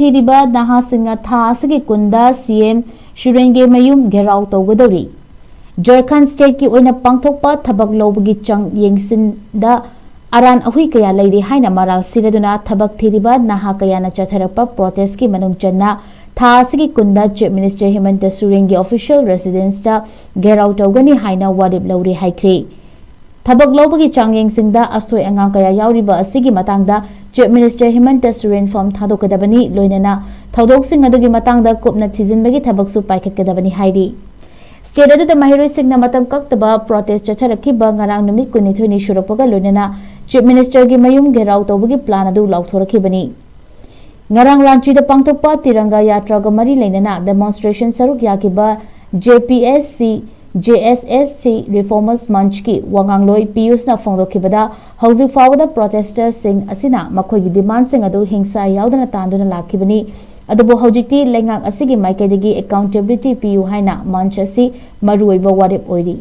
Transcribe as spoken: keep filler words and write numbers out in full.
ꯊꯤꯔꯤꯕ ꯅꯍꯥꯁꯤꯡꯅ ꯊꯥ ꯑꯁꯤꯒꯤ ꯀꯨꯟꯗ ꯁꯤ ꯑꯦꯝ ꯁꯨꯔꯦꯟꯒꯤ ꯃꯌꯨꯝ ꯘꯦꯔꯥꯎ ꯇꯧꯒꯗꯧꯔꯤ꯫ ꯖꯔꯈꯟ ꯁ꯭ꯇꯦꯠꯀꯤ ꯑꯣꯏꯅ ꯄꯥꯡꯊꯣꯛꯄ ꯊꯕꯛ ꯂꯧꯕꯒꯤ ꯆꯥꯡ ꯌꯦꯡꯁꯤꯟꯗ ꯑꯔꯥꯟ ꯑꯍꯨꯏ ꯀꯌꯥ ꯂꯩꯔꯤ ꯍꯥꯏꯅ ꯃꯔꯥꯜ ꯁꯤꯔꯗꯨꯅ ꯊꯕꯛ ꯊꯤꯔꯤꯕ ꯅꯍꯥ ꯀꯌꯥꯅ ꯆꯠꯊꯔꯛꯄ ꯄ꯭ꯔꯣꯇꯦꯁꯀꯤ ꯃꯅꯨꯡ ꯆꯟꯅ ꯊꯥ ꯑꯁꯤꯒꯤ ꯀꯨꯟꯗ ꯆꯤꯐ ꯃꯤꯅꯤꯁꯇꯔ ꯍꯤꯃꯟꯇ ꯁꯨꯔꯦꯟꯒꯤ ꯑꯣꯐꯤꯁꯤꯌꯦꯜ ꯔꯦꯁꯤꯗꯦꯟꯁꯇ ꯘꯦꯔꯥꯎ ꯇꯧꯒꯅꯤ ꯍꯥꯏꯅ ꯋꯥꯔꯦꯞ ꯂꯧꯔꯦ ꯍꯥꯏꯈ꯭ꯔꯦ꯫ ꯊꯕꯛ ꯂꯧꯕꯒꯤ ꯆꯥꯡꯌꯦꯡꯁꯤꯡꯗ ꯑꯁꯣꯏ ꯑꯉꯥꯝ ꯀꯌꯥ ꯌꯥꯎꯔꯤꯕ ꯑꯁꯤꯒꯤ ꯃꯇꯥꯡꯗ ꯆꯤꯐ ꯃꯤꯅꯤꯁꯇꯔ ꯍꯤꯃꯟꯇ ꯁꯨꯔꯦꯟ ꯐꯝ ꯊꯥꯗꯣꯛꯀꯗꯕꯅꯤ, ꯂꯣꯏꯅꯅ ꯊꯧꯗꯣꯛꯁꯤꯡ ꯑꯗꯨꯒꯤ ꯃꯇꯥꯡꯗ ꯀꯨꯞꯅ ꯊꯤꯖꯤꯟꯕꯒꯤ ꯊꯕꯛꯁꯨ ꯄꯥꯏꯈꯠꯀꯗꯕꯅꯤ ꯍꯥꯏꯔꯤ꯫ ꯁ꯭ꯇꯦꯠ ꯑꯗꯨꯗ ꯃꯍꯩꯔꯣꯏꯁꯤꯡꯅ ꯃꯇꯝ ꯀꯛꯇꯕ ꯄ꯭ꯔꯣꯇꯦꯁ ꯆꯠꯊꯔꯛꯈꯤꯕ ꯉꯔꯥꯡ ꯅꯨꯃꯤꯠ ꯀꯨꯟꯅꯤꯊꯣꯏꯅꯤ ꯁꯨꯔꯛꯄꯒ ꯂꯣꯏꯅꯅ ꯆꯤꯐ ꯃꯤꯅꯤꯁꯇꯔꯒꯤ ꯃꯌꯨꯝ ꯘꯦꯔꯥꯎ ꯇꯧꯕꯒꯤ ꯄ꯭ꯂꯥꯟ ꯑꯗꯨ ꯂꯥꯎꯊꯣꯔꯛꯈꯤꯕꯅꯤ꯫ ꯉꯔꯥꯡ ꯔꯥꯟꯆꯤꯗ ꯄꯥꯡꯊꯣꯛꯄ ꯇꯤꯔꯪꯒꯥ ꯌꯥꯇ꯭ꯔꯥꯒ ꯃꯔꯤ ꯂꯩꯅꯅ ꯗꯦꯃꯣꯟꯁꯇ꯭ꯔꯦꯁꯟ ꯁꯔꯨꯛ ꯌꯥꯈꯤꯕ J P S C, J ꯑꯦꯁ ꯑꯦꯁ ꯁꯤ ꯔꯤꯐꯣꯔꯃꯔꯁ ꯃꯟꯆꯀꯤ ꯋꯥꯉꯥꯡꯂꯣꯏ ꯄꯤꯌꯨꯁꯅ ꯐꯣꯡꯗꯣꯛꯈꯤꯕꯗ, ꯍꯧꯖꯤꯛ ꯐꯥꯎꯕꯗ ꯄ꯭ꯔꯣꯇꯦꯁꯇꯔꯁꯤꯡ ꯑꯁꯤꯅ ꯃꯈꯣꯏꯒꯤ ꯗꯤꯃꯥꯟꯁꯤꯡ ꯑꯗꯨ ꯍꯤꯡꯁꯥ ꯌꯥꯎꯗꯅ ꯇꯥꯟꯗꯨꯅ ꯂꯥꯛꯈꯤꯕꯅꯤ꯫ ꯑꯗꯨꯕꯨ ꯍꯧꯖꯤꯛꯇꯤ ꯂꯩꯉꯥꯛ ꯑꯁꯤꯒꯤ ꯃꯥꯏꯀꯩꯗꯒꯤ ꯑꯦꯀꯥꯎꯟꯇꯦꯕꯤꯂꯤꯇꯤ ꯄꯤꯌꯨ ꯍꯥꯏꯅ ꯃꯟꯆ ꯑꯁꯤ ꯃꯔꯨꯑꯣꯏꯕ ꯋꯥꯔꯦꯞ ꯑꯣꯏꯔꯤ꯫